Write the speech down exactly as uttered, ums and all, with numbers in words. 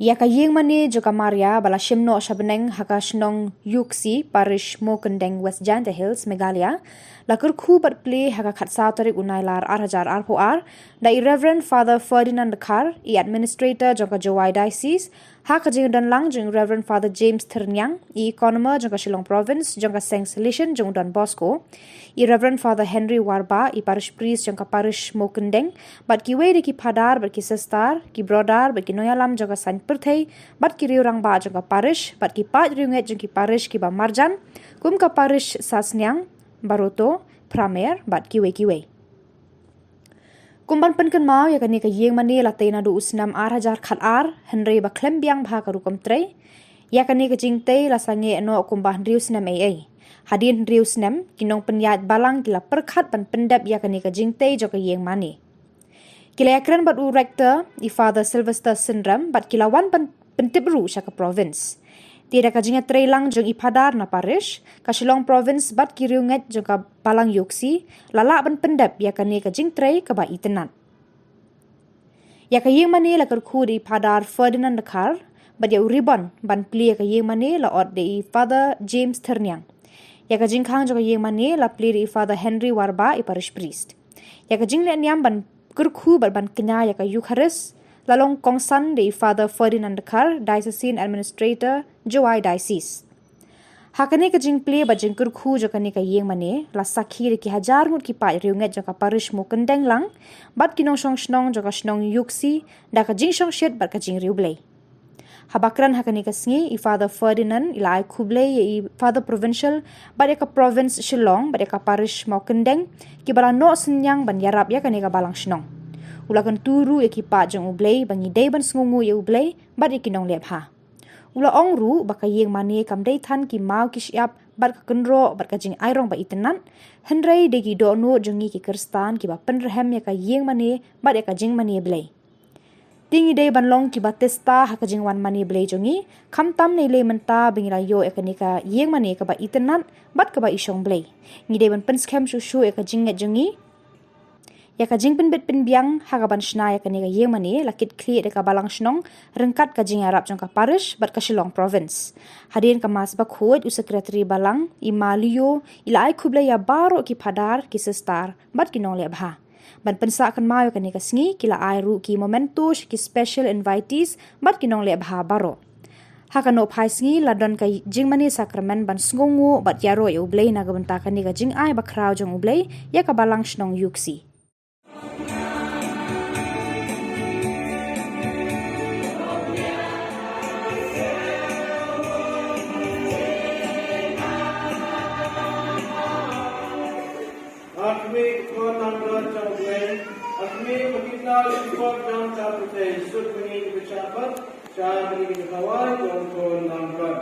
Ïa ka ïing mane jong ka Maria ba la shim noh sha bneng ha ka shnong Iewksi, parish Mawkyndeng, West Jaintia Hills, Meghalaya, la kyrkhu bad plie ha ka khatsaw tarik u Nailar ar hajar arphew ar da i Reverend Father Ferdinand Dkhar, i administrator jong ka Jowai Diocese, ha ka jingdon lang jong i Reverend Father James Thyrniang, i economer jong ka Shillong Province jong ka Seng Salesian jong u Don Bosco, i Reverend Father Henry Warbah, i parish priest jong ka parish Mawkyndeng, bad kiwei de ki phadar bad ki sister, ki brother bad ki nongïalam jong ka saiñ pyrthei, bad ki riew rangbah jong ka parish, bad ki paid riewngeit jong ki parish kiba marjan, kum ka parish Sasniang, Baroto, Pramer, bad kiwei kiwei. Kum ban pynkynmaw, ïa kane ka ïing mane la tei naduh u snem ar hajar khatar, hynrei ba khlem biang bha ka rukom trei. Ïa kane ka jingtei la sangeh noh kumba hynriew snem ei ei. Hadien hynriew snem, ki nongpynïaid balang ki la pyrkhat ban pyndep ïa kane ka jingtei jong ka ïing mane. Ki la ïakren bad u rector, i Father Sylvester Synrem, bad ki la wan ban pyntip ruh sha ka province. Te da ka jingïatreilang jong i phadar na parish, ka Shillong Province bad ki riewngeit jong ka balang Iewksi la lah ban pyndep ïa kane ka jingtrei kaba itynnad. Ïa ka ïing mane la kyrkhu da i Phadar Ferdinand Dkhar, bad ïa u ribon ban plie ïa ka ïing mane la ot da i Father James Thyrniang. Ïa ka jingkhang jong ka ïing mane la plie da i Father Henry Warbah, i parish priest. Ïa ka jingleh niam ban kyrkhu bad ban kñia ïa ka Eucharist la long kongsan da i Father Ferdinand Dkhar, Diocesan Administrator, Jowai Diocese. Ha kane ka jingplie bad jingkyrkhu jong kane ka ïing mane, la sakhi da ki hajar ngut ki paid riewngeit jong ka parish Mawkyndeng lang, bad ki nongshong shnong jong ka shnong Iewksi, da ka jingshongshit bad ka jingriewblei. Haba kren ha kane ka sngi, i Father Ferdinand i la ai khublei ïa i Father Provincial bad ïa ka province Shillong bad ïa ka parish Mawkyndeng, kiba la noh synñiang ban ïarap ïa kane ka balang shnong. U la kyntu ruh ïa ki paid jong U Blei ba ngi dei ban sngewnguh ïa U Blei bad ïa ki nongleh bha. U la ong ruh ba ka ïing mane kam dei than ki maw ki shyiap bad ka kynroh bad ka jingairong ba itynnad, hynrei dei ki dohnud jong ngi ki Khristan kiba pynrhem ïa ka ïing mane bad ïa ka jingmane Blei. Te ngi dei ban long kiba tista ha ka jingwan mane Blei jong ngi, khamtam na i lei mynta ba ngi la ïoh ïa kane ka ïing mane kaba itynnad bad kaba i shong Blei. Ngi dei ban pynskhem shuh shuh ïa ka jingngeit jong ngi. Ïa ka jingpynbit pynbiang ha kaban shna ïa kane ka ïing mane la kitkhlieh da ka balang shnong ryngkat ka jingïarap jong ka parish bad ka Shillong Province. Hadien ka Mass Bakhuid, u Secretary Balang, i Ma Leo, i la ai khublei ïa baroh ki phadar, ki sister bad ki nongleh bha. Ban pynsah kynmaw ïa kane ka sngi, ki la ai ruh ki memento sha ki special invitees bad ki nongleh bha baroh. Ha ka nohphai sngi la don ka jingmane sakramen ban sngewnguh bad ïaroh ïa U Blei na ka bynta kane ka jingai bakhraw jong U Blei ïa ka balang shnong Iewksi. Akmi khon nang don chang blei, akmi makita lipot jang chang putei, sut mini di pecah bat, chang mini di kawai don khon nang don.